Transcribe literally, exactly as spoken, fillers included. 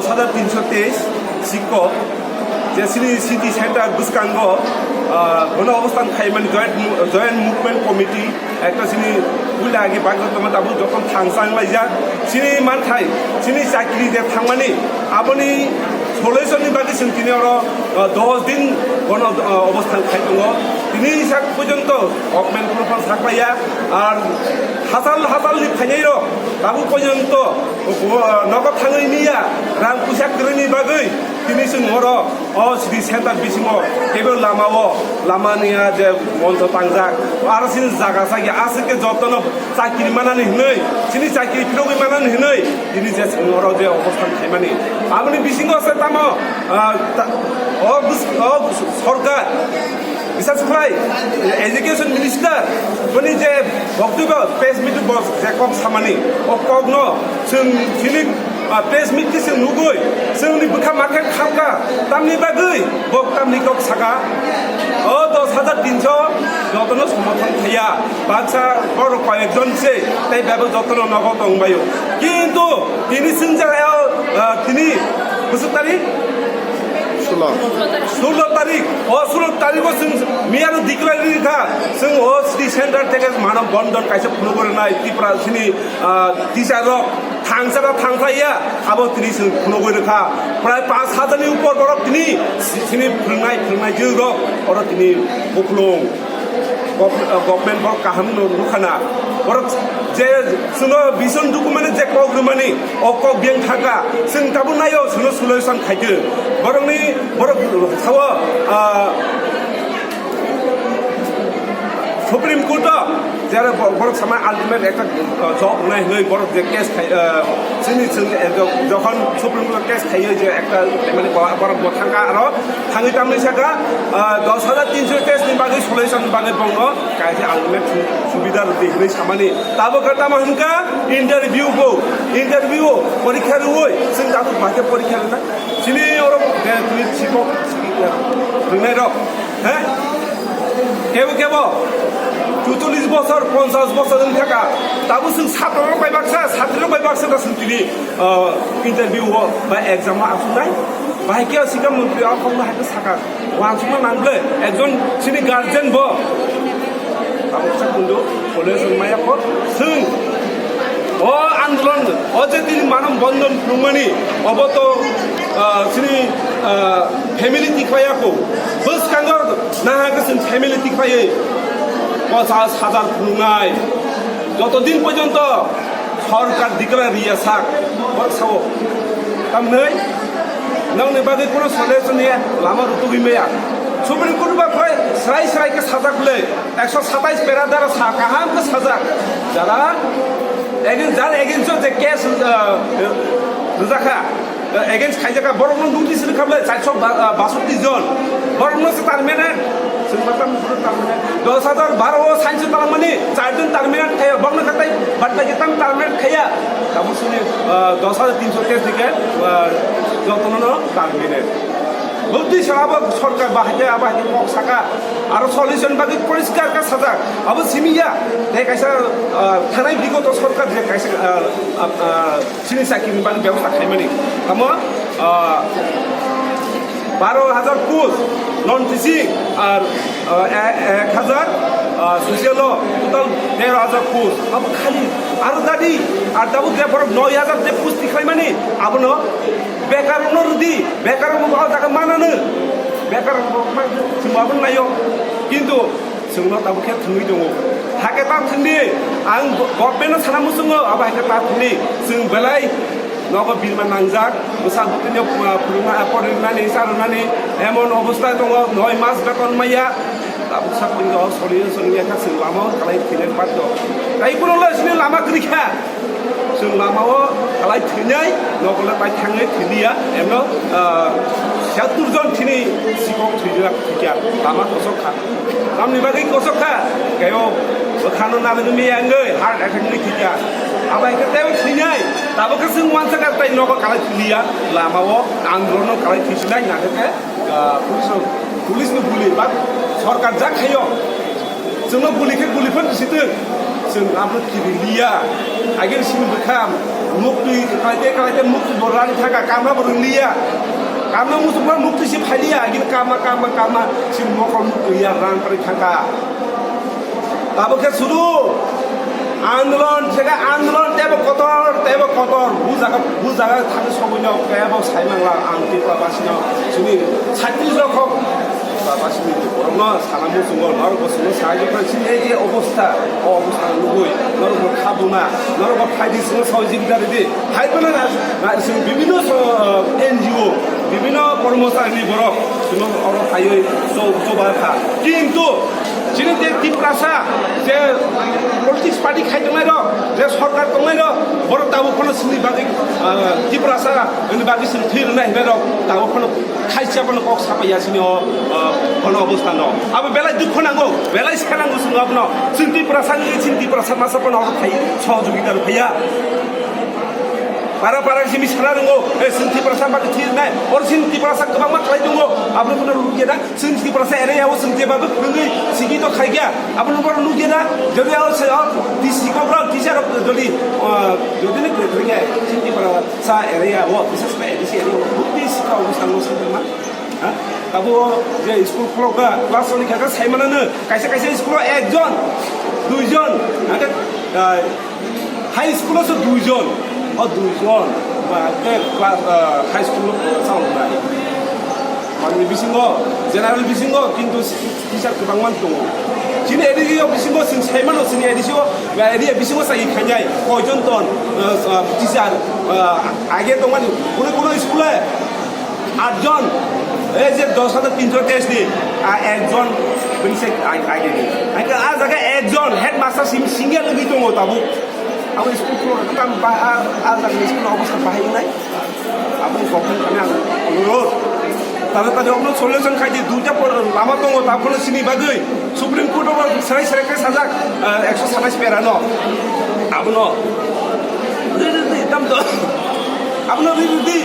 Dos hajar tinso teis sikkok je chini city center bwskango, ah, bono obostan khaimani joint mo-, joint movement committee ekta chini puila agi bagwi tongma tabuk jokhon thangsa wnglaijak. Chini manthai, chini chakri je thangmani aboni solution ni bagwi chwng tini oro, ah, dos din bono, ah, obostan khai tongo. Tini sak porjonto government phano saklaiya, ar hachal hachal ni phainairok tabuk porjonto nogo thangwi miya, rang puisa kwrwini bagwi tini chwng oro o city center bisingo teibo lamao, lama niya je moncho tangjak, aro chini jaga sakya aswk khe jotono chakri manani hwnwi, chini chakri phirogwi manani hwnwi tini je chwng oro je obostan khaimani. Aboni bisingo se tamo, ah, ta-, o bus-, o sorkar Bisas khlai, education minister, bini je boktobyo press meet bo je kok samani, o kokno chwng chini, ah, press meet khe chwng nugwi, chwngni bwkha makhe khamkha, tamni bagwi bo tamni kok saka, o dos hajar tinso jotono somorthon khaiya, baksa borok koyekjon se, tei bebak jotono nogo tongbaio. Kintu tini chwng jaga, ah, tini bwswk tarik? Sulo. Sulo tarik. O sulo tarik o chwng miyano declare ri kha. Chwng o city center theke mano bondon kaisa phunugwi rwnai Tripura sini, ah, teacher rok thangsa da thangsa ya abo tini chwng phunugwi rwkha. Prai panch hajar ni upor borok tini si-, sini phwrwngnai phwrwngnai jwk rok oro tini buklung. Gov-, uh, government borok kaham no nukha na. Borok je chwngno vision document je kok rwmani, o kok biyang thangkha. Chwng tabuk naio chwngno solution khaitwng. Borokni, borok sao, uh, Supreme Court o jera bo-, borok sama ultimate ekta, uh, job wngnai hwnwi borok je case khai, uh, chini chwng, eh, jo-, jokhon Supreme Court o case khaiwi je ekta, mane, bo-, borok bo thangkha aro Thangwi tamni saka, ah, dos hajar tinso test ni bagwi solution ni bagwi bongno kaisa ultimate su-, subida rwdi hinwi samani. Tabuk khe tamo hwnkha interview bo, interview porikha rwui, chwng tabuk bahai khe porikha rwna. Chini oro je twi sibok rwnai rok, he? Kebo kebo chuchollis bosor, ponchash bosor wng thaka, tabuk chwng satro rok bai baksa, satri rok bai baksa da chwng tini, ah, interview o ba exam o asuknai. Bahai khe sikha montri o kokno hai khe saka. Wansukna nang ble, ekjon chini guardian bo. Tabuk sa kundu, solution maya kho, chwng. O andolon, o je tini mano bondon phunukmani, obo to, ah, chini, ah, family tikhlaiya kho. Bwskango naha khe chwng family tikhlaiwi ponchash hajar phunuknai. Joto din porjonto sorkar declare riya sak, bak sao. Tamnai, nangni bagwi kuno solution ni lama rutugwi maya. Supreme Court ba phai srai srai khe sajak le, ekso satais para dara sa kaham khe sajak. Jara against, jar against o je case, uh, rwjakha, against khaijaka, borokno notice rwkha ble, chairso ba-, ah, basotti jon. Borokno se terminate, chwng ba tam boro terminate. Dos hajar baro o sainso talangmani, char jon terminate khaiya, borokno khatai, bad baki tam terminate khaiya. Tabuk sini, ah, dos hajar tinso case dike, ah, jotono no terminate. Bwtwi sa abo sorkar bahai khe, abo hai khe kok saka, aro solution bagwi poriskar khe sajak. Abo simi ya, tei kaisa, ah, thanai bigoto sorkar je kaisa, ah, ah, ah, Chini chakri ni bagwi bebosta khaimani. Tamo, ah, baro hajar post, non teaching, ar, ah, e-, ek hajar, ah, social o, total dero hajar post. Abo khali, aro dadi, ar tabuk je borok noi hajar je post tikhlaimani, abono bekar no rwdi, bekar no jaga manano, bekar no ma-, chwng abo naio. Kintu, Chwngno tabuk khe thwngwi tongo. Hakhe ta thwngdi, ang go-, government no sana muchungo, abo hai khe ta thwngdi. Chwng belai nogo birma nangjak, bwsa bwtwino, uh, phwrwngna, uh, porinani, charwnani emon obosthai tongo, noi mas beton maya. Tabuk sak tongo, soriyo soriya kha chwng lama o kalai thwinani baddo. Tai bono le chini lama kwrwi kha. Chwng lama o kalai thwinai, nogo le bai thangwi thwiliya, emno, uh, siyattur jon chini sikok thwijak thwikya, lama kosok kha. Tamni bagwi kosok kha, khe o bwkhano nalwgwi miyangwi heart attack wngwi thwikha. Abo hai khe teibo thwinai, tabuk khe chwng uansukha tei nogo kalai thwiliya, lama o andolon no kalai thwisinai, nangkhe khe, ah, police rok, police ni guli ba sorkar jak khaio. Chwngno guli khe guli phano rwsitwng, chwng abo kiri liya. Agil sini bwkha muktwi kalaite kalaite muktwi bo rang thaka, kamna bo rwnglia. Kamna muchungma muktwi si phailiya, agil kama kama kama sini mokol muktwi ya rang pari thaka. Tabuk khe sudu andolon, jega andolon tebo kotor, tebo kotor, bu jaga, bu jaga thang sobuino kebo saimangla ang Tripura basino sini chhatri rok kok Tripura basini borokno sana muchungo, norok bo chwngno sahaijyo khlai sini ei je obostha, o obostha nugui norok bo khabuna, norok bo phaidi chwngno sohojogita ridi, hai phano na, na, chwng bibhinno so, N G O, bibhinno kormocharini borok chwngno oro phaiwi cho-, choba kha. Kintu chini je Tiprasa, je politics party khai tongnai rok, je sorkar tongnai rok, borok tabuk phano chini bagwi, ah, Tiprasa ni bagwi chwng thwi rwnai hinwi rok tabuk phano khaisa phano kok sapaiya chini o, ah, phano obostha no. Abo belai dukho nango, belai sa nango chwng abono. Chwng Tiprasa ni, chini Tiprasa masa phano oro phai sohojogita rw phaiya. Para para simi sana rwngo, eh, chwng Tiprasa bagwi thwi rwnai, oro chini Tiprasa kwbangma khlai tongo, abono phano rwkya na. Chwng Tiprasa area o chwng jeba bw kwrwngwi sigi to khaikya, abo nokbar nukya na, jodi o se o D C kok rok teacher rok jodi, ah, jodi ni kwrwngya chwng Tiprasa area o, bises khe A D C area o, bukti sika o bwskango sangma. Ha? Abo je school khulok kha, class rok ni kha khe sai mano no, kaisa kaisa school o ekjon, duijon, hake, ah, High school o se duijon, o duijon, ba, ke class, ah, high school o, ah, chalo nai. Manwi bisingo, general bisingo, kintu teacher kwbangma tongo. Chini A D C o bisingo, chwng sai mano, chini A D C o, ba, area bisingo sai khainai, koijon ton, ah, ah, teacher, ah, age tongmani, kunu kunu school e, Atjon, ei je dos hajar tinso test ni, a ekjon bini se ag-, age ni. Hingke a jaga ekjon headmaster sim single wngwi tongo tabuk. Abo school khulok tam ba, a, a jaga ni school obostha bahai wngnai. Abo government kami ang onurod. Tare tare obono solution khai di, duita por lama tongo, ta phano sini bagwi. Supreme Court o serai serai khe sajak, ah, ekso satais pera no. Abono. Riri di, tam to. Abono riri di.